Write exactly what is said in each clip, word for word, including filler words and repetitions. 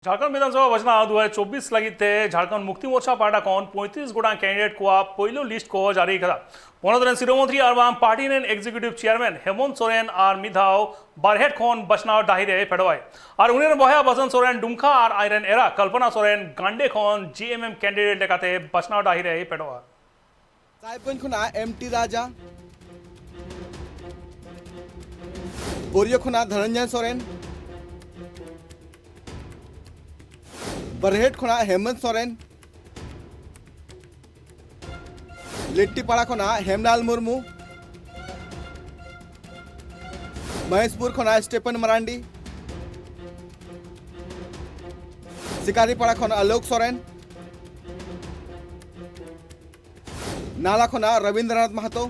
ᱡᱷᱟᱲᱠᱷᱚᱸᱰ ᱵᱤᱫᱷᱟᱱ ᱥᱚᱵᱷᱟ ᱵᱟᱪᱷᱱᱟᱣ ᱫᱩ ᱦᱟᱡᱟᱨ ᱪᱚᱵᱵᱤᱥ ᱞᱟᱹᱜᱤᱫ ᱛᱮ ᱡᱷᱟᱲᱠᱷᱚᱸᱰ ᱢᱩᱠᱛᱤ ᱢᱳᱨᱪᱟ ᱯᱟᱦᱴᱟ ᱠᱷᱚᱱ ᱯᱚᱸᱭᱛᱨᱤᱥ ᱜᱚᱴᱟᱝ ᱠᱮᱱᱰᱤᱰᱮᱴ ᱠᱚᱣᱟᱜ ᱯᱳᱭᱞᱳ ᱞᱤᱥᱴ ᱠᱚ ᱡᱟᱹᱨᱤ ᱟᱠᱟᱫᱟ᱾ ᱯᱚᱱᱚᱛ ᱨᱮᱱ ᱥᱤᱨᱟᱹ ᱢᱚᱱᱛᱨᱤ ᱟᱨ ᱵᱟᱝ ᱯᱟᱨᱴᱤ ᱨᱮᱱ ᱮᱠᱡᱤᱠᱤᱭᱩᱴᱤᱵᱷ ᱪᱮᱭᱟᱨᱢᱮᱱ ᱦᱮᱢᱚᱱᱛ ᱥᱚᱨᱮᱱ ᱟᱨ ᱢᱤᱫ ᱫᱷᱟᱣ ᱵᱟᱨᱦᱮᱴ ᱠᱷᱚᱱ ᱵᱟᱪᱷᱱᱟᱣ ᱰᱟᱹᱦᱤ ᱨᱮᱭ ᱯᱷᱮᱰᱚᱜᱼᱟᱭ᱾ ᱟᱨ ᱩᱱᱤ ᱨᱮᱱ ᱵᱚᱭᱦᱟ ᱵᱟᱥᱚᱱᱛ ᱥᱚᱨᱮᱱ ᱰᱩᱢᱠᱟ ᱟᱨ ᱟᱡ ᱨᱮᱱ ᱮᱨᱟ ᱠᱚᱞᱯᱚᱱᱟ ᱥᱚᱨᱮᱱ ᱜᱟᱱᱰᱮ ᱠᱷᱚᱱ ᱡᱤ ᱮᱢ ᱮᱢ ᱠᱮᱱᱰᱤᱰᱮᱴ ᱞᱮᱠᱟᱛᱮ ᱵᱟᱪᱷᱱᱟᱣ ᱰᱟᱹᱦᱤ ᱨᱮᱭ ᱯᱷᱮᱰᱚᱜᱼᱟ᱾ ᱥᱟᱦᱮᱵᱽᱜᱚᱸᱡᱽ ᱠᱷᱚᱱᱟᱜ ᱮᱢ ᱴᱤ ᱨᱟᱡᱟ, ᱵᱳᱨᱤᱭᱟᱹ ᱠᱷᱚᱱᱟᱜ ᱫᱷᱚᱱᱚᱱᱡᱚᱭ ᱥᱚᱨᱮᱱ, ᱵᱟᱨᱦᱮᱴ ᱠᱷᱚᱱᱟᱜ ᱦᱮᱢᱚᱱᱛ ᱥᱚᱨᱮᱱ, ᱞᱮᱴᱴᱤᱯᱟᱲᱟ ᱠᱷᱚᱱᱟᱜ ᱦᱮᱢᱞᱟᱞ ᱢᱩᱨᱢᱩ, ᱢᱚᱦᱮᱥᱯᱩᱨ ᱠᱷᱚᱱᱟᱜ ᱥᱴᱮᱯᱷᱮᱱ ᱢᱟᱨᱟᱱᱰᱤ, ᱥᱤᱠᱟᱨᱤᱯᱟᱲᱟ ᱠᱷᱚᱱ ᱟᱞᱳᱠ ᱥᱚᱨᱮᱱ, ᱱᱟᱞᱟ ᱠᱷᱚᱱᱟᱜ ᱨᱚᱵᱤᱱᱫᱨᱚᱱᱟᱛᱷ ᱢᱟᱦᱟᱛᱚ,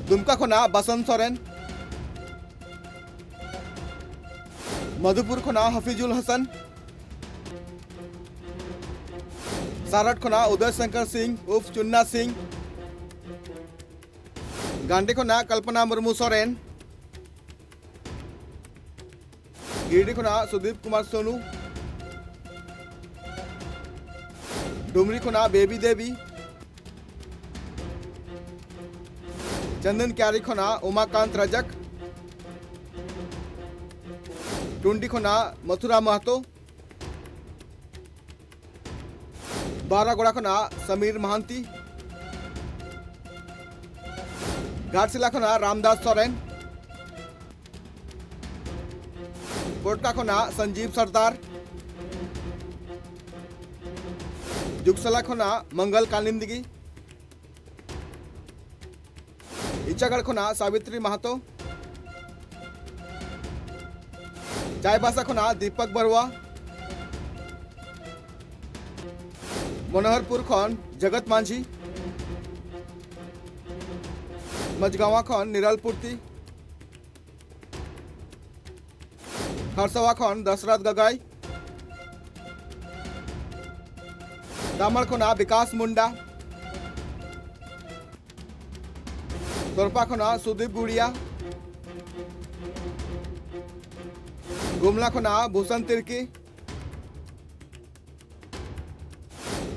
ᱫᱩᱢᱠᱟ ᱠᱷᱚᱱᱟᱜ ᱵᱟᱥᱚᱱᱛ ᱥᱚᱨᱮᱱ, ᱢᱚᱫᱷᱩᱯᱩᱨ ᱠᱷᱚᱱᱟᱜ ᱦᱟᱯᱷᱤᱡᱩᱞ ᱦᱟᱥᱟᱱ, ᱥᱟᱨᱟᱴ ᱠᱷᱚᱱᱟᱜ ᱩᱫᱚᱭ ᱥᱚᱝᱠᱚᱨ ᱥᱤᱝ ᱩᱨᱯᱷ ᱪᱩᱱᱱᱟ ᱥᱤᱝ, ᱜᱟᱱᱰᱮ ᱠᱷᱚᱱᱟᱜ ᱠᱚᱞᱯᱚᱱᱟ ᱢᱩᱨᱢᱩ ᱥᱚᱨᱮᱱ, ᱜᱤᱨᱰᱤ ᱠᱷᱚᱱᱟᱜ ᱥᱩᱫᱤᱯ ᱠᱩᱢᱟᱨ ᱥᱳᱱᱩ, ᱰᱩᱢᱨᱤ ᱠᱷᱚᱱᱟᱜ ᱵᱮᱵᱤ ᱫᱮᱵᱤ, ᱪᱚᱱᱫᱚᱱ ᱠᱤᱭᱟᱨᱤ ᱠᱷᱚᱱᱟᱜ ᱩᱢᱟᱠᱟᱱᱛ ᱨᱟᱡᱟᱠ, ᱴᱩᱱᱰᱤ ᱠᱷᱚᱱᱟᱜ ᱢᱚᱛᱷᱩᱨᱟ ᱢᱟᱦᱟᱛᱚ, ᱵᱟᱨᱟᱜᱚᱲᱟ ᱠᱷᱚᱱᱟᱜ ᱥᱟᱢᱤᱨ ᱢᱟᱦᱟᱱᱛᱤ, ᱜᱷᱟᱴᱥᱤᱞᱟ ᱠᱷᱚᱱᱟᱜ ᱨᱟᱢᱫᱟᱥ ᱥᱚᱨᱮᱱ, ᱯᱚᱴᱠᱟ ᱠᱷᱚᱱᱟᱜ ᱥᱚᱧᱡᱤᱵ ᱥᱚᱨᱫᱟᱨ, ᱡᱩᱜᱽᱥᱟᱞᱟ ᱠᱷᱚᱱᱟᱜ ᱢᱚᱝᱜᱚᱞ ᱠᱟᱞᱤᱱᱫᱤᱜᱤ, ᱤᱪᱟᱜᱟᱲ ᱠᱷᱚᱱᱟᱜ ᱥᱟᱵᱤᱛᱨᱤ ᱢᱟᱦᱟᱛᱚ, ᱪᱟᱭᱵᱟᱥᱟ ᱠᱷᱚᱱᱟᱜ ᱫᱤᱯᱚᱠ ᱵᱟᱨᱩᱣᱟ, ᱢᱚᱱᱳᱦᱚᱨᱯᱩᱨ ᱠᱷᱚᱱ ᱡᱚᱜᱚᱛ ᱢᱟᱹᱡᱷᱤ, ᱢᱟᱡᱽᱜᱟᱣᱟ ᱠᱷᱚᱱ ᱱᱤᱨᱟᱞ ᱯᱩᱨᱛᱤ, ᱠᱷᱟᱨᱥᱟᱣᱟ ᱠᱷᱚᱱ ᱫᱚᱥᱨᱚᱛᱷ ᱜᱚᱜᱚᱭ, ᱫᱟᱢᱟᱲ ᱠᱷᱚᱱᱟᱜ ᱵᱤᱠᱟᱥ ᱢᱩᱱᱰᱟ, ᱛᱚᱨᱯᱟ ᱠᱷᱚᱱᱟᱜ ᱥᱩᱫᱤᱯ ᱜᱩᱲᱤᱭᱟ, ᱜᱩᱢᱞᱟ ᱠᱷᱚᱱᱟᱜ ᱵᱷᱩᱥᱚᱱ ᱛᱤᱨᱠᱤ,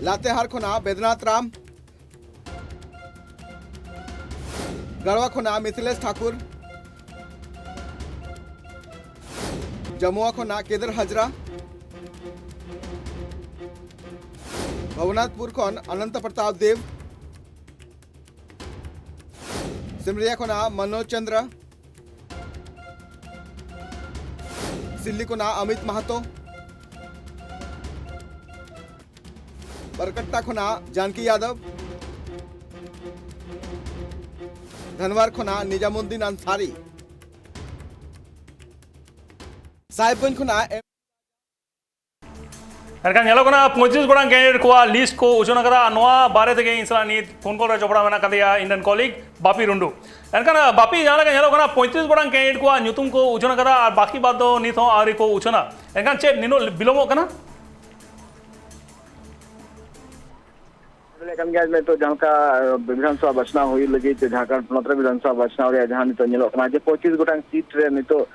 ᱞᱟᱛᱮᱦᱟᱨ ᱠᱷᱚᱱᱟᱜ ᱵᱮᱫᱽᱱᱟᱛᱷ ᱨᱟᱢ, ᱜᱟᱲᱣᱟ ᱠᱷᱚᱱᱟᱜ ᱢᱤᱛᱷᱤᱞᱮᱥ ᱴᱷᱟᱠᱩᱨ, ᱡᱟᱢᱩᱣᱟ ᱠᱷᱚᱱᱟᱜ ᱠᱮᱫᱟᱨ ᱦᱟᱡᱽᱨᱟ, ᱵᱷᱚᱵᱚᱱᱟᱛᱷᱯᱩᱨ ᱠᱷᱚᱱ ᱚᱱᱚᱱᱛᱚ ᱯᱨᱚᱛᱟᱯ ᱫᱮᱵᱽ, ᱥᱤᱢᱨᱤᱭᱟ ᱠᱷᱚᱱᱟᱜ ᱢᱟᱱᱳᱡᱽ ᱪᱚᱸᱫᱽᱨᱟ, ᱥᱤᱞᱞᱤ ᱠᱷᱚᱱᱟᱜ ᱚᱢᱤᱛ ᱢᱟᱦᱟᱛᱚ, ᱵᱟᱨᱠᱟᱴᱴᱟ ᱠᱷᱚᱱᱟᱜ ᱡᱟᱱᱠᱤ ᱭᱟᱫᱚᱵ, ᱫᱷᱟᱱᱣᱟᱨ ᱠᱷᱚᱱᱟᱜ ᱱᱤᱡᱟᱢᱩᱫᱽᱫᱤᱱ ᱟᱱᱥᱟᱨᱤ, ᱥᱟᱦᱮᱵᱽᱜᱚᱸᱡᱽ ᱠᱷᱚᱱᱟᱜ ᱮᱢ ᱮᱱᱠᱷᱟᱱ ᱧᱮᱞᱚᱜ ᱠᱟᱱᱟ ᱯᱚᱸᱭᱛᱨᱤᱥ ᱜᱚᱴᱟᱝ ᱠᱮᱱᱰᱤᱰᱮᱴ ᱠᱚᱣᱟᱜ ᱞᱤᱥᱴ ᱠᱚ ᱩᱪᱷᱟᱹᱱ ᱟᱠᱟᱫᱟ᱾ ᱟᱨ ᱱᱚᱣᱟ ᱵᱟᱨᱮ ᱛᱮᱜᱮ ᱤᱧ ᱥᱟᱞᱟᱜ ᱱᱤᱛ ᱯᱷᱳᱱ ᱠᱚᱞ ᱨᱮ ᱡᱚᱯᱲᱟᱣ ᱢᱮᱱᱟᱜ ᱟᱠᱟᱫᱮᱭᱟ ᱤᱧ ᱨᱮᱱ ᱠᱚᱞᱤᱜᱽ ᱵᱟᱯᱤ ᱴᱩᱰᱩ᱾ ᱮᱱᱠᱷᱟᱱ ᱵᱟᱯᱤ, ᱡᱟᱦᱟᱸ ᱞᱮᱠᱟ ᱧᱮᱞᱚᱜ ᱠᱟᱱᱟ ᱯᱚᱸᱭᱛᱨᱤᱥ ᱜᱚᱴᱟᱝ ᱠᱮᱱᱰᱤᱰᱮᱴ ᱠᱚᱣᱟᱜ ᱧᱩᱛᱩᱢ ᱠᱚ ᱩᱪᱷᱟᱹᱱ ᱟᱠᱟᱫᱟ ᱟᱨ ᱵᱟᱹᱠᱤ ᱵᱟᱫ ᱫᱚ ᱱᱤᱛ ᱦᱚᱸ ᱟᱹᱣᱨᱤ ᱠᱚ ᱩᱪᱷᱟᱹᱱᱟ᱾ ᱮᱱᱠᱷᱟᱱ ᱪᱮᱫ ᱱᱤᱱᱟᱹᱜ ᱵᱤᱞᱚᱢᱚᱜ ᱠᱟᱱᱟ? ᱫᱟᱲᱮᱭᱟᱜ ᱠᱟᱱ ᱜᱮᱭᱟ, ᱱᱤᱛᱚᱜ ᱡᱟᱦᱟᱸ ᱞᱮᱠᱟ ᱵᱤᱫᱷᱟᱱ ᱥᱚᱵᱷᱟ ᱵᱟᱪᱷᱱᱟᱣ ᱦᱩᱭᱩᱜ ᱞᱟᱹᱜᱤᱫ ᱛᱮ ᱡᱷᱟᱲᱠᱷᱚᱸᱰ ᱯᱚᱱᱚᱛ ᱨᱮ ᱵᱤᱫᱷᱟᱱ ᱥᱚᱵᱷᱟ ᱵᱟᱪᱷᱱᱟᱣ ᱨᱮᱭᱟᱜ ᱡᱟᱦᱟᱸ ᱱᱤᱛᱚᱜ ᱧᱮᱞᱚᱜ ᱠᱟᱱᱟ ᱡᱮ ᱯᱚᱸᱭᱛᱨᱤᱥ ᱜᱚᱴᱟᱝ ᱥᱤᱴ ᱨᱮ ᱱᱤᱛᱚᱜ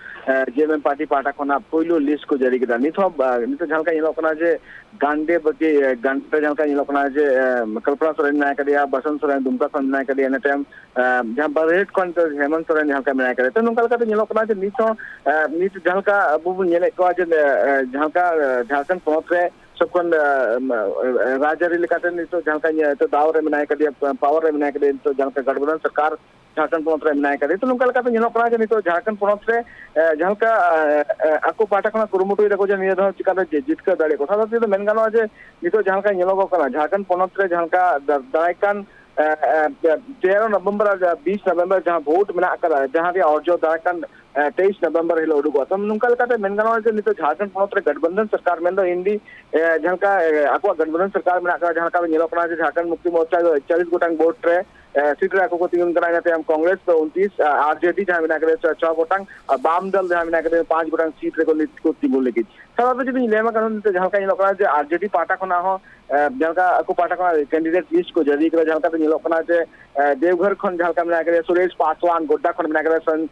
ᱡᱮ ᱮᱢ ᱮᱢ ᱯᱟᱨᱴᱤ ᱯᱟᱦᱴᱟ ᱠᱷᱚᱱᱟᱜ ᱯᱳᱭᱞᱳ ᱞᱤᱥᱴ ᱠᱚ ᱡᱟᱹᱨᱤ ᱠᱮᱫᱟ᱾ ᱱᱤᱛ ᱦᱚᱸ, ᱟ, ᱱᱤᱛᱚᱜ ᱡᱟᱦᱟᱸ ᱞᱮᱠᱟ ᱧᱮᱞᱚᱜ ᱠᱟᱱᱟ ᱡᱮ ᱜᱟᱱᱰᱮ ᱵᱟᱹᱠᱤ, ᱮ, ᱜᱟᱱᱰᱮ ᱡᱟᱦᱟᱸ ᱞᱮᱠᱟ ᱧᱮᱞᱚᱜ ᱠᱟᱱᱟ ᱡᱮ, ᱮ, ᱠᱚᱞᱯᱚᱱᱟ ᱥᱚᱨᱮᱱ ᱢᱮᱱᱟᱭ ᱠᱟᱫᱮᱭᱟ, ᱵᱟᱥᱚᱱᱛ ᱥᱚᱨᱮᱱ ᱫᱩᱢᱠᱟ ᱠᱷᱚᱱ ᱢᱮᱱᱟᱭ ᱠᱟᱫᱮᱭᱟ, ᱤᱱᱟᱹ ᱛᱟᱭᱚᱢ, ᱮ, ᱡᱟᱦᱟᱸ ᱵᱟᱨᱦᱮᱴ ᱠᱷᱚᱱ ᱱᱤᱛᱚᱜ ᱦᱮᱢᱚᱱᱛ ᱥᱚᱨᱮᱱ ᱡᱟᱦᱟᱸ ᱞᱮᱠᱟ ᱢᱮᱱᱟᱭ ᱠᱟᱫᱮᱭᱟ᱾ ᱛᱚ ᱱᱚᱝᱠᱟ ᱞᱮᱠᱟᱛᱮ ᱧᱮᱞᱚᱜ ᱠᱟᱱᱟ ᱡᱮ ᱱᱤᱛ ᱦᱚᱸ, ᱮ, ᱱᱤᱛ ᱡᱟᱦᱟᱸ ᱞᱮᱠᱟ ᱟᱵᱚ ᱵᱚᱱ ᱧᱮᱞᱮᱫ ᱠᱚᱣᱟ ᱡᱮ, ᱮ, ᱮ, ᱡᱟᱦᱟᱸ ᱞᱮᱠᱟ, ᱮ, ᱡᱷᱟᱲᱠᱷᱚᱸᱰ ᱯᱚᱱᱚᱛ ᱨᱮ ᱥᱚᱵ ᱠᱷᱚᱱ, ᱮ, ᱮ, ᱨᱟᱡᱽᱟᱹᱨᱤ ᱞᱮᱠᱟᱛᱮ ᱱᱤᱛᱚᱜ ᱡᱟᱦᱟᱸ ᱞᱮᱠᱟ ᱧᱮ-, ᱱᱤᱛᱚᱜ ᱫᱟᱣ ᱨᱮ ᱢᱮᱱᱟᱭ ᱠᱟᱫᱮᱭᱟ, ᱯᱟᱣᱟᱨ ᱨᱮ ᱢᱮᱱᱟᱭ ᱠᱟᱫᱮᱭᱟ, ᱱᱤᱛᱚᱜ ᱡᱟᱦᱟᱸ ᱞᱮᱠᱟ ᱜᱟᱴᱵᱟᱱᱫᱷᱚᱱ ᱥᱚᱨᱠᱟᱨ ᱡᱷᱟᱲᱠᱷᱚᱸᱰ ᱯᱚᱱᱚᱛ ᱨᱮ ᱢᱮᱱᱟᱭ ᱠᱟᱫᱮᱭᱟ᱾ ᱛᱚ ᱱᱚᱝᱠᱟ ᱞᱮᱠᱟᱛᱮ ᱧᱮᱞᱚᱜ ᱠᱟᱱᱟ ᱡᱮ ᱱᱤᱛᱚᱜ ᱡᱷᱟᱲᱠᱷᱚᱸᱰ ᱯᱚᱱᱚᱛ ᱨᱮ, ᱮ, ᱡᱟᱦᱟᱸ ᱞᱮᱠᱟ, ᱮ, ᱮ, ᱟᱠᱚ ᱯᱟᱦᱴᱟ ᱠᱷᱚᱱᱟᱜ ᱠᱩᱨᱩᱢᱩᱴᱩᱭ ᱫᱟᱠᱚ ᱡᱮ ᱱᱤᱭᱟᱹ ᱫᱷᱟᱣ ᱪᱤᱠᱟᱛᱮ ᱡᱤ-, ᱡᱤᱛᱠᱟᱹᱨ ᱫᱟᱲᱮᱭᱟᱜ ᱠᱚ᱾ ᱥᱟᱶᱛᱮ ᱱᱤᱛᱚᱜ ᱢᱮᱱ ᱜᱟᱱᱚᱜᱼᱟ ᱡᱮ ᱱᱤᱛᱚᱜ ᱡᱟᱦᱟᱸ ᱞᱮᱠᱟ ᱧᱮᱞᱚᱜᱚᱜ ᱠᱟᱱᱟ, ᱡᱷᱟᱲᱠᱷᱚᱸᱰ ᱯᱚᱱᱚᱛ ᱨᱮ ᱡᱟᱦᱟᱸ ᱞᱮᱠᱟ ᱫᱟ-, ᱫᱟᱨᱟᱭ ᱠᱟᱱ, ᱮ, ᱮ, ᱛᱮᱨᱚ ᱱᱚᱵᱷᱮᱢᱵᱚᱨ ᱟᱨ ᱵᱤᱥ ᱱᱚᱵᱷᱮᱢᱵᱚᱨ ᱡᱟᱦᱟᱸ ᱵᱷᱳᱴ ᱢᱮᱱᱟᱜ ᱟᱠᱟᱫᱟ, ᱡᱟᱦᱟᱸ ᱨᱮᱭᱟᱜ ᱚᱨᱡᱚ ᱫᱟᱨᱟᱭ ᱠᱟᱱ, ᱮ, ᱛᱮᱭᱤᱥ ᱱᱚᱵᱷᱮᱢᱵᱚᱨ ᱦᱤᱞᱳᱜ ᱩᱰᱩᱠᱚᱜᱼᱟ᱾ ᱛᱚ ᱱᱚᱝᱠᱟ ᱞᱮᱠᱟᱛᱮ ᱢᱮᱱ ᱜᱟᱱᱚᱜᱼᱟ ᱡᱮ ᱱᱤᱛᱚᱜ ᱡᱷᱟᱲᱠᱷᱚᱸᱰ ᱯᱚᱱᱚᱛ ᱨᱮ ᱜᱟᱴᱵᱟᱱᱫᱷᱚᱱ ᱥᱚᱨᱠᱟᱨ ᱢᱮᱱᱫᱚ ᱮᱱ ᱰᱤ ᱮ, ᱡᱟᱦᱟᱸ ᱞᱮᱠᱟ, ᱮ, ᱟᱠᱚᱣᱟᱜ ᱜᱟᱴᱵᱟᱱᱫᱷᱚᱱ ᱥᱚᱨᱠᱟᱨ ᱢᱮᱱᱟᱜ ᱟᱠᱟᱫᱟ, ᱡᱟᱦᱟᱸ ᱞᱮᱠᱟ ᱧᱮᱞᱚᱜ ᱠᱟᱱᱟ ᱡᱮ ᱡᱷᱟᱲᱠᱷᱚᱸᱰ ᱢᱩᱠᱛᱤ ᱢᱳᱨᱪᱟ ᱫᱚ ᱮᱠᱪᱚᱞᱞᱤᱥ ᱜᱚᱴᱟᱝ ᱵᱷᱳᱴ ᱨᱮ, ᱥᱤᱴ ᱨᱮ ᱟᱠᱚ ᱠᱚ ᱛᱤᱸᱜᱩᱱ ᱠᱟᱱᱟ᱾ ᱤᱱᱟᱹ ᱛᱟᱭᱚᱢ ᱠᱚᱝᱜᱨᱮᱥ ᱫᱚ ᱩᱱᱛᱨᱤᱥ, ᱟᱨᱡᱮᱰᱤ ᱡᱟᱦᱟᱸ ᱢᱮᱱᱟᱜ ᱟᱠᱟᱫᱟ ᱪᱷᱚ ᱜᱚᱴᱟᱝ, ᱟᱨ ᱵᱟᱢ ᱫᱚᱞ ᱡᱟᱦᱟᱸ ᱢᱮᱱᱟᱜ ᱟᱠᱟᱫᱟ ᱯᱟᱸᱪ ᱜᱚᱴᱟᱝ ᱥᱤᱴ ᱨᱮᱠᱚ ᱱᱤᱛ ᱠᱚ ᱛᱤᱸᱜᱩ ᱞᱟᱹᱜᱤᱫ᱾ ᱥᱟᱶᱛᱮ ᱡᱩᱫᱤᱧ ᱞᱟᱹᱭ ᱟᱢᱟ ᱠᱟᱨᱚᱱ ᱱᱤᱛᱚᱜ ᱡᱟᱦᱟᱸ ᱞᱮᱠᱟ ᱧᱮᱞᱚᱜ ᱠᱟᱱᱟ ᱡᱮ ᱟᱨᱡᱮᱰᱤ ᱯᱟᱦᱴᱟ ᱠᱷᱚᱱᱟᱜ ᱦᱚᱸ ᱡᱟᱦᱟᱸ ᱞᱮᱠᱟ ᱟᱠᱚ ᱯᱟᱦᱴᱟ ᱠᱷᱚᱱᱟᱜ ᱠᱮᱱᱰᱤᱰᱮᱴ ᱞᱤᱥᱴ ᱠᱚ ᱡᱟᱹᱨᱤ ᱠᱟᱫᱟ, ᱡᱟᱦᱟᱸ ᱞᱮᱠᱟᱛᱮ ᱧᱮᱞᱚᱜ ᱠᱟᱱᱟ ᱡᱮ ᱫᱮᱣᱜᱷᱚᱨ ᱠᱷᱚᱱ ᱡᱟᱦᱟᱸ ᱞᱮᱠᱟ ᱢᱮᱱᱟᱜ ᱟᱠᱟᱫᱟ ᱥᱩᱨᱮᱥ ᱯᱟᱥᱣᱟᱱ, ᱜᱳᱰᱰᱟ ᱠᱷᱚᱱ ᱢᱮᱱᱟᱜ ᱟᱠᱟᱫᱟ ᱥᱚᱧ-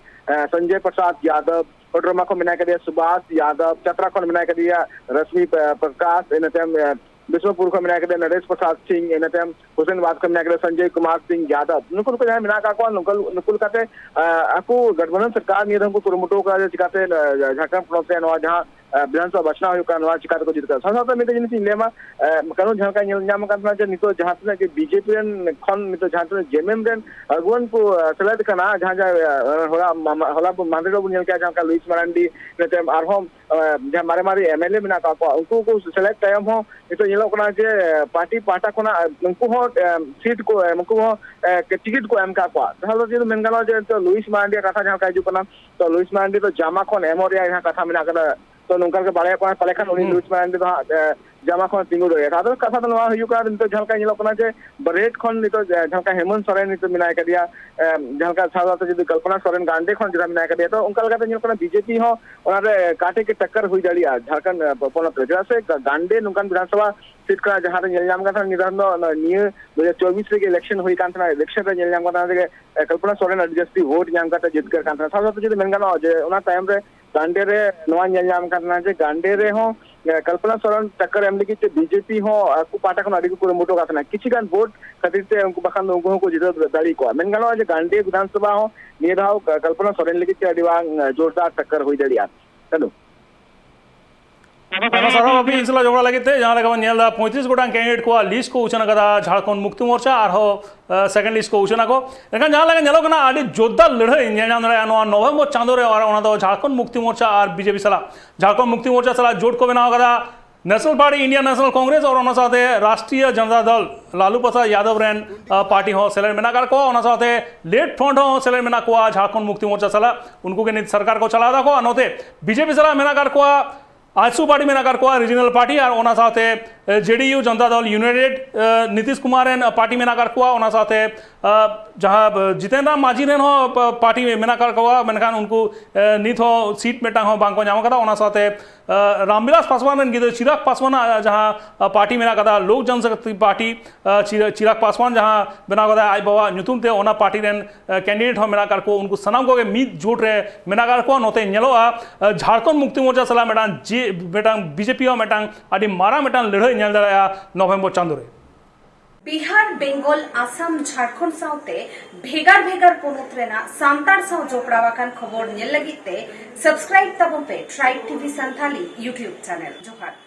ᱥᱚᱧᱡᱚᱭ ᱯᱨᱚᱥᱟᱫᱽ ᱭᱟᱫᱚᱵ, ᱠᱚᱰᱨᱢᱟ ᱠᱷᱚᱱ ᱢᱮᱱᱟᱭ ᱠᱟᱫᱮᱭᱟ ᱥᱩᱵᱷᱟᱥ ᱭᱟᱫᱚᱵ, ᱪᱟᱛᱨᱟ ᱠᱷᱚᱱ ᱢᱮᱱᱟᱭ ᱠᱟᱫᱮᱭᱟ ᱨᱚᱥᱢᱤ ᱯᱨᱚᱠᱟᱥ, ᱤᱱᱟᱹ ᱛᱟᱭᱚᱢ ᱵᱤᱥᱱᱩᱯᱩᱨ ᱠᱷᱚᱱ ᱢᱮᱱᱟᱭ ᱠᱟᱫᱮᱭᱟ ᱱᱚᱨᱮᱥ ᱯᱨᱚᱥᱟᱫᱽ ᱥᱤᱝ, ᱤᱱᱟᱹ ᱛᱟᱭᱚᱢ ᱦᱩᱥᱮᱱᱟᱵᱟᱫᱽ ᱠᱷᱚᱱ ᱢᱮᱱᱟᱭ ᱠᱟᱫᱮᱭᱟ ᱥᱚᱧᱡᱚᱭ ᱠᱩᱢᱟᱨ ᱥᱤᱝ ᱭᱟᱫᱚᱵ᱾ ᱱᱩᱠᱩ ᱱᱩᱠᱩ ᱡᱟᱦᱟᱸᱭ ᱢᱮᱱᱟᱜ ᱟᱠᱟᱫ ᱠᱚᱣᱟ, ᱱᱩᱠᱩ ᱱᱩᱠᱩ ᱞᱮᱠᱟᱛᱮ ᱟᱠᱚ ᱜᱟᱴᱵᱟᱱᱫᱷᱚᱱ ᱥᱚᱨᱠᱟᱨ ᱱᱤᱭᱟᱹ ᱫᱷᱟᱣ ᱠᱚ ᱠᱩᱨᱩᱢᱩᱴᱩ ᱟᱠᱟᱫᱟ ᱡᱮ ᱪᱤᱠᱟᱛᱮ ᱡᱷᱟᱲᱠᱷᱚᱸᱰ ᱯᱚᱱᱚᱛ ᱨᱮ ᱱᱚᱣᱟ ᱡᱟᱦᱟᱸ ᱵᱤᱫᱷᱟᱱᱥᱚᱵᱷᱟ ᱵᱟᱪᱷᱱᱟᱣ ᱦᱩᱭᱩᱜ ᱠᱟᱱᱟ, ᱱᱚᱣᱟ ᱪᱤᱠᱟᱛᱮ ᱠᱚ ᱡᱤᱛᱠᱟᱹᱨᱟ᱾ ᱥᱟᱶ ᱥᱟᱶᱛᱮ ᱢᱤᱫᱴᱮᱱ ᱡᱤᱱᱤᱥ ᱤᱧ ᱞᱟᱹᱭ ᱟᱢᱟ, ᱠᱟᱨᱚᱱ ᱡᱟᱦᱟᱸ ᱞᱮᱠᱟ ᱧᱮᱞ ᱧᱟᱢ ᱟᱠᱟᱱ ᱛᱟᱦᱮᱱᱟ ᱡᱮ ᱱᱤᱛᱚᱜ ᱡᱟᱦᱟᱸ ᱛᱤᱱᱟᱹᱜ ᱜᱮ ᱵᱤᱡᱮᱯᱤ ᱨᱮᱱ ᱠᱷᱚᱱ ᱱᱤᱛᱚᱜ ᱡᱟᱦᱟᱸ ᱛᱤᱱᱟᱹᱜ ᱡᱮᱢᱮᱢ ᱨᱮᱱ ᱟᱹᱜᱩᱣᱟᱹᱱ ᱠᱚ ᱥᱮᱞᱮᱫ ᱠᱟᱱᱟ, ᱡᱟᱦᱟᱸ ᱡᱟᱦᱟᱸ ᱦᱚᱞᱟ ᱢᱟᱦᱫᱮᱨ ᱵᱚᱱ ᱧᱮᱞ ᱠᱮᱜᱼᱟ, ᱡᱟᱦᱟᱸ ᱞᱮᱠᱟ ᱞᱩᱭᱤᱥ ᱢᱟᱨᱟᱱᱰᱤ, ᱤᱱᱟᱹ ᱛᱟᱭᱚᱢ ᱟᱨᱦᱚᱸ ᱡᱟᱦᱟᱸ ᱢᱟᱨᱮ ᱢᱟᱨᱮ ᱮᱢᱮᱞᱮ ᱢᱮᱱᱟᱜ ᱟᱠᱟᱫ ᱠᱚᱣᱟ, ᱩᱱᱠᱩ ᱠᱚ ᱥᱮᱞᱮᱫ ᱛᱟᱭᱚᱢ ᱦᱚᱸ ᱱᱤᱛᱚᱜ ᱧᱮᱞᱚᱜ ᱠᱟᱱᱟ ᱡᱮ ᱯᱟᱨᱴᱤ ᱯᱟᱦᱴᱟ ᱠᱷᱚᱱᱟᱜ ᱩᱱᱠᱩ ᱦᱚᱸ ᱥᱤᱴ ᱠᱚ ᱮᱢ, ᱩᱱᱠᱩ ᱦᱚᱸ ᱴᱤᱠᱤᱴ ᱠᱚ ᱮᱢ ᱟᱠᱟᱫ ᱠᱚᱣᱟ᱾ ᱡᱟᱦᱟᱸ ᱫᱚ ᱡᱩᱫᱤ ᱢᱮᱱ ᱜᱟᱱᱚᱜᱼᱟ ᱡᱮ ᱱᱤᱛᱚᱜ ᱞᱩᱭᱤᱥ ᱢᱟᱨᱟᱱᱰᱤᱭᱟᱜ ᱠᱟᱛᱷᱟ ᱡᱟᱦᱟᱸ ᱞᱮᱠᱟ ᱦᱤᱡᱩᱜ ᱠᱟᱱᱟ, ᱛᱚ ᱞᱩᱭᱤᱥ ᱢᱟᱨᱟᱱᱰᱤ ᱫᱚ ᱡᱟᱢᱟ ᱠᱷᱚᱱ ᱮᱢᱚᱜ ᱨᱮᱭᱟᱜ ᱡᱟᱦᱟᱸ ᱠᱟᱛᱷᱟ ᱢᱮᱱᱟᱜ ᱟᱠᱟᱫᱟ, ᱛᱚ ᱱᱚᱝᱠᱟ ᱜᱮ ᱵᱟᱲᱟᱭᱚᱜ ᱠᱟᱱᱟ ᱯᱟᱞᱮ ᱠᱷᱟᱱ ᱩᱱᱤ ᱞᱩᱭᱤᱥ ᱢᱟᱨᱟᱱᱰᱤ ᱫᱚ ᱦᱟᱸᱜ ᱡᱟᱢᱟ ᱠᱷᱚᱱ ᱛᱤᱸᱜᱩ ᱫᱟᱲᱮᱭᱟᱜᱼᱟ᱾ ᱟᱫᱚ ᱠᱟᱛᱷᱟ ᱫᱚ ᱱᱚᱣᱟ ᱦᱩᱭᱩᱜ ᱠᱟᱱᱟ, ᱱᱤᱛᱚᱜ ᱡᱟᱦᱟᱸ ᱞᱮᱠᱟ ᱧᱮᱞᱚᱜ ᱠᱟᱱᱟ ᱡᱮ ᱵᱟᱨᱦᱮᱴ ᱠᱷᱚᱱ ᱱᱤᱛᱚᱜ ᱡᱟᱦᱟᱸ ᱞᱮᱠᱟ ᱦᱮᱢᱚᱱᱛ ᱥᱚᱨᱮᱱ ᱱᱤᱛᱚᱜ ᱢᱮᱱᱟᱭ ᱠᱟᱫᱮᱭᱟ, ᱡᱟᱦᱟᱸ ᱞᱮᱠᱟ ᱥᱟᱶᱛᱮ ᱡᱩᱫᱤ ᱠᱚᱞᱯᱚᱱᱟ ᱥᱚᱨᱮᱱ ᱜᱟᱱᱰᱮ ᱠᱷᱚᱱ ᱡᱟᱦᱟᱸ ᱢᱮᱱᱟᱭ ᱠᱟᱫᱮᱭᱟ, ᱛᱚ ᱚᱱᱠᱟ ᱞᱮᱠᱟᱛᱮ ᱧᱮᱞᱚᱜ ᱠᱟᱱᱟ ᱵᱤᱡᱮᱯᱤ ᱦᱚᱸ ᱚᱱᱟᱨᱮ ᱠᱟᱴᱮ ᱜᱮ ᱴᱟᱠᱠᱟᱨ ᱦᱩᱭ ᱫᱟᱲᱮᱭᱟᱜᱼᱟ ᱡᱷᱟᱲᱠᱷᱚᱸᱰ ᱯᱚᱱᱚᱛ ᱨᱮ, ᱪᱮᱫᱟᱜ ᱥᱮ ᱜᱟᱱᱰᱮ ᱱᱚᱝᱠᱟᱱ ᱵᱤᱫᱷᱟᱱᱥᱚᱵᱷᱟ ᱥᱤᱴ ᱠᱟᱱᱟ ᱡᱟᱦᱟᱸ ᱨᱮ ᱧᱮᱞ ᱧᱟᱢ ᱠᱟᱱ ᱛᱟᱦᱮᱸᱱᱟ ᱱᱤᱭᱟᱹ ᱫᱷᱟᱣ ᱫᱚ ᱱᱤᱭᱟᱹ ᱫᱩ ᱦᱟᱡᱟᱨ ᱪᱚᱵᱵᱤᱥ ᱨᱮᱜᱮ ᱤᱞᱮᱠᱥᱚᱱ ᱦᱩᱭ ᱠᱟᱱ ᱛᱟᱦᱮᱸᱱᱟ᱾ ᱤᱞᱮᱠᱥᱚᱱ ᱨᱮ ᱧᱮᱞ ᱧᱟᱢ ᱠᱟᱱ ᱛᱟᱦᱮᱸᱱᱟ ᱡᱮ ᱠᱚᱞᱯᱚᱱᱟ ᱥᱚᱨᱮᱱ ᱟᱹᱰᱤ ᱡᱟᱹᱥᱛᱤ ᱵᱷᱳᱴ ᱧᱟᱢ ᱠᱟᱛᱮ ᱡᱤᱛᱠᱟᱹᱨ ᱠᱟᱱ ᱛᱟᱦᱮᱸᱱᱟ᱾ ᱥᱟᱶ ᱥᱟᱶᱛᱮ ᱡᱩᱫᱤ ᱢᱮᱱ ᱜᱟᱱᱚᱜᱼᱟ ᱡᱮ ᱚᱱᱟ ᱛᱟᱭᱚᱢ ᱨᱮ ᱜᱟᱱᱰᱮ ᱨᱮ ᱱᱚᱣᱟ ᱧᱮᱞ ᱧᱟᱢ ᱠᱟᱱ ᱛᱟᱦᱮᱸᱱᱟ ᱡᱮ ᱜᱟᱱᱰᱮ ᱨᱮᱦᱚᱸ ᱠᱚᱞᱯᱚᱱᱟ ᱥᱚᱨᱮᱱ ᱴᱟᱠᱠᱟᱨ ᱮᱢ ᱞᱟᱹᱜᱤᱫ ᱛᱮ ᱵᱤᱡᱮᱯᱤ ᱦᱚᱸ ᱟᱠᱚ ᱯᱟᱦᱴᱟ ᱠᱷᱚᱱ ᱟᱹᱰᱤ ᱠᱚ ᱠᱩᱨᱩᱢᱩᱴᱩ ᱟᱠᱟᱫ ᱛᱟᱦᱮᱸᱱᱟ᱾ ᱠᱤᱪᱷᱩ ᱜᱟᱱ ᱵᱷᱳᱴ ᱠᱷᱟᱹᱛᱤᱨ ᱛᱮ ᱩᱱᱠᱩ ᱵᱟᱠᱷᱟᱱ ᱫᱚ ᱩᱱᱠᱩ ᱦᱚᱸᱠᱚ ᱡᱤᱛᱟᱹᱣ ᱫᱟᱲᱮ ᱠᱚᱣᱟ᱾ ᱢᱮᱱ ᱜᱟᱱᱚᱜᱼᱟ ᱡᱮ ᱜᱟᱱᱰᱮ ᱵᱤᱫᱷᱟᱱᱥᱚᱵᱷᱟ ᱦᱚᱸ ᱱᱤᱭᱟᱹ ᱫᱷᱟᱣ ᱠᱚᱞᱯᱚᱱᱟ ᱥᱚᱨᱮᱱ ᱞᱟᱹᱜᱤᱫ ᱛᱮ ᱟᱹᱰᱤ ᱵᱟᱝ ᱡᱳᱨᱫᱟᱨ ᱴᱟᱠᱠᱟᱨ ᱦᱩᱭ ᱫᱟᱲᱮᱭᱟᱜᱼᱟ᱾ ᱪᱟᱹᱞᱩ᱾ ᱟᱭᱢᱟ ᱥᱟᱨᱦᱟᱣ ᱟᱯᱮ ᱤᱧ ᱥᱟᱞᱟᱜ ᱡᱚᱯᱲᱟᱣ ᱞᱟᱹᱜᱤᱫ ᱛᱮ᱾ ᱡᱟᱦᱟᱸ ᱞᱮᱠᱟ ᱵᱚᱱ ᱧᱮᱞ ᱮᱫᱟ, ᱯᱚᱸᱭᱛᱨᱤᱥ ᱜᱚᱴᱟᱝ ᱠᱮᱱᱰᱤᱰᱮᱴ ᱠᱚᱣᱟᱜ ᱞᱤᱥᱴ ᱠᱚ ᱩᱪᱷᱟᱹᱱ ᱟᱠᱟᱫᱟ ᱡᱷᱟᱲᱠᱷᱚᱸᱰ ᱢᱩᱠᱛᱤ ᱢᱳᱨᱪᱟ, ᱟᱨᱦᱚᱸ ᱥᱮᱠᱮᱱᱰ ᱞᱤᱥᱴ ᱠᱚ ᱩᱪᱷᱟᱹᱱ ᱟᱠᱚ᱾ ᱮᱱᱠᱷᱟᱱ ᱡᱟᱦᱟᱸ ᱞᱮᱠᱟ ᱧᱮᱞᱚᱜ ᱠᱟᱱᱟ, ᱟᱹᱰᱤ ᱡᱳᱨᱫᱟᱨ ᱞᱟᱹᱲᱦᱟᱹᱭ ᱧᱮᱞ ᱧᱟᱢ ᱫᱟᱲᱮᱭᱟᱜᱼᱟ ᱱᱚᱣᱟ ᱱᱚᱵᱷᱮᱢᱵᱚᱨ ᱪᱟᱸᱫᱳ ᱨᱮ, ᱟᱨ ᱚᱱᱟ ᱫᱚ ᱡᱷᱟᱲᱠᱷᱚᱸᱰ ᱢᱩᱠᱛᱤ ᱢᱳᱨᱪᱟ ᱟᱨ ᱵᱤᱡᱮᱯᱤ ᱥᱟᱞᱟᱜ᱾ ᱡᱷᱟᱲᱠᱷᱚᱸᱰ ᱢᱩᱠᱛᱤ ᱢᱳᱨᱪᱟ ᱥᱟᱞᱟᱜ ᱡᱳᱴ ᱠᱚ ᱵᱮᱱᱟᱣ ᱟᱠᱟᱫᱟ national party, Indian National Congress, ᱟᱨ ᱚᱱᱟ ᱥᱟᱶᱛᱮ ᱨᱟᱥᱴᱨᱤᱭᱚ ᱡᱚᱱᱚᱛᱟ ᱫᱚᱞ ᱞᱟᱞᱩ ᱯᱨᱚᱥᱟᱫᱽ ᱭᱟᱫᱚᱵ ᱨᱮᱱ ᱯᱟᱨᱴᱤ ᱦᱚᱸ ᱥᱮᱞᱮᱫ ᱢᱮᱱᱟᱜ ᱟᱠᱟᱫ ᱠᱚᱣᱟ᱾ ᱚᱱᱟ ᱥᱟᱶᱛᱮ ᱞᱮᱯᱷᱴ ᱯᱷᱨᱚᱱᱴ ᱦᱚᱸ ᱥᱮᱞᱮᱫ ᱢᱮᱱᱟᱜ ᱠᱚᱣᱟ ᱡᱷᱟᱲᱠᱷᱚᱸᱰ ᱢᱩᱠᱛᱤ ᱢᱳᱨᱪᱟ ᱥᱟᱞᱟᱜ᱾ ᱩᱱᱠᱩ ᱜᱮ ᱱᱤᱛ ᱥᱚᱨᱠᱟᱨ ᱠᱚ ᱪᱟᱞᱟᱣ ᱮᱫᱟ ᱠᱚ᱾ ᱟᱨ ᱱᱚᱛᱮ ᱵᱤᱡᱮᱯᱤ ᱥᱟᱞᱟᱜ ᱢᱮᱱᱟᱜ ᱟᱠᱟᱫ ᱠᱚᱣᱟ ᱟᱡᱥᱩ ᱯᱟᱨᱴᱤ ᱢᱮᱱᱟᱜ ᱟᱠᱟᱫ ᱠᱚᱣᱟ, ᱨᱤᱡᱤᱱᱟᱞ ᱯᱟᱨᱴᱤ, ᱟᱨ ᱚᱱᱟ ᱥᱟᱶᱛᱮ ᱡᱮᱰᱤᱭᱩ, ᱡᱚᱱᱛᱟ ᱫᱚᱞ ᱭᱩᱱᱟᱭᱴᱮᱰ, ᱱᱤᱛᱤᱥ ᱠᱩᱢᱟᱨ ᱨᱮᱱ ᱯᱟᱨᱴᱤ ᱢᱮᱱᱟᱜ ᱟᱠᱟᱫ ᱠᱚᱣᱟ, ᱚᱱᱟ ᱥᱟᱶᱛᱮ ᱡᱟᱦᱟᱸ ᱡᱤᱛᱮᱱ ᱨᱟᱢ ᱢᱟᱹᱡᱷᱤ ᱨᱮᱱ ᱦᱚᱸ ᱯᱟᱨᱴᱤ ᱢᱮᱱᱟᱜ ᱟᱠᱟᱫ ᱠᱚᱣᱟ, ᱢᱮᱱᱠᱷᱟᱱ ᱩᱱᱠᱩ ᱱᱤᱛ ᱦᱚᱸ ᱥᱤᱴ ᱢᱤᱫᱴᱟᱝ ᱦᱚᱸ ᱵᱟᱝ ᱠᱚ ᱧᱟᱢ ᱟᱠᱟᱫᱟ᱾ ᱚᱱᱟ ᱥᱟᱶᱛᱮ ᱨᱟᱢᱵᱤᱞᱟᱥ ᱯᱟᱥᱣᱟᱱ ᱨᱮᱱ ᱜᱤᱫᱽᱨᱟᱹ ᱪᱤᱨᱟᱜᱽ ᱯᱟᱥᱣᱟᱱᱟᱜ ᱡᱟᱦᱟᱸ ᱯᱟᱨᱴᱤ ᱢᱮᱱᱟᱜ ᱟᱠᱟᱫᱟ, ᱞᱳᱠ ᱡᱚᱱᱥᱚᱠᱛᱤ ᱯᱟᱨᱴᱤ, ᱪᱤᱨᱟᱜᱽ ᱯᱟᱥᱣᱟᱱ ᱡᱟᱦᱟᱸ ᱵᱮᱱᱟᱣ ᱠᱟᱫᱟ ᱟᱡ ᱵᱟᱵᱟᱣᱟᱜ ᱧᱩᱛᱩᱢ ᱛᱮ, ᱚᱱᱟ ᱯᱟᱨᱴᱤ ᱨᱮᱱ ᱠᱮᱱᱰᱤᱰᱮᱴ ᱦᱚᱸ ᱢᱮᱱᱟᱜ ᱟᱠᱟᱫ ᱠᱚ, ᱩᱱᱠᱩ ᱥᱟᱱᱟᱢ ᱠᱚᱜᱮ ᱢᱤᱫ ᱡᱳᱴ ᱨᱮ ᱢᱮᱱᱟᱜ ᱟᱠᱟᱫ ᱠᱚᱣᱟ᱾ ᱱᱚᱛᱮ ᱧᱮᱞᱚᱜᱼᱟ, ᱡᱷᱟᱲᱠᱷᱚᱸᱰ ᱢᱩᱠᱛᱤ ᱢᱳᱨᱪᱟ ᱥᱟᱞᱟᱜ ᱢᱤᱫᱴᱟᱝ ᱡᱮ ᱢᱤᱫᱴᱟᱝ ᱵᱤᱡᱮᱯᱤ ᱦᱚᱸ ᱢᱤᱫᱴᱟᱝ ᱟᱹᱰᱤ ᱢᱟᱨᱟᱝ ᱢᱤᱫᱴᱟᱝ ᱞᱟᱹᱲᱦᱟᱹᱭ ᱧᱮᱞ ᱫᱟᱲᱮᱭᱟᱜᱼᱟ ᱱᱚᱵᱷᱮᱢᱵᱚᱨ ᱪᱟᱸᱫᱳ ᱨᱮ᱾ ᱵᱤᱦᱟᱨ, ᱵᱮᱝᱜᱚᱞ, ᱟᱥᱟᱢ, ᱡᱷᱟᱲᱠᱷᱚᱸᱰ ᱥᱟᱶᱛᱮ ᱵᱷᱮᱜᱟᱨ ᱵᱷᱮᱜᱟᱨ ᱯᱚᱱᱚᱛ ᱨᱮᱱᱟᱜ ᱥᱟᱱᱛᱟᱲ ᱥᱟᱶ ᱡᱚᱯᱲᱟᱣ ᱟᱠᱟᱱ ᱠᱷᱚᱵᱚᱨ ᱧᱮᱞ ᱞᱟᱹᱜᱤᱫ ᱛᱮ ᱥᱟᱵᱥᱠᱨᱟᱭᱤᱵ ᱛᱟᱵᱚᱱ ᱯᱮ tribe TV Santali YouTube channel. ᱡᱚᱦᱟᱨ᱾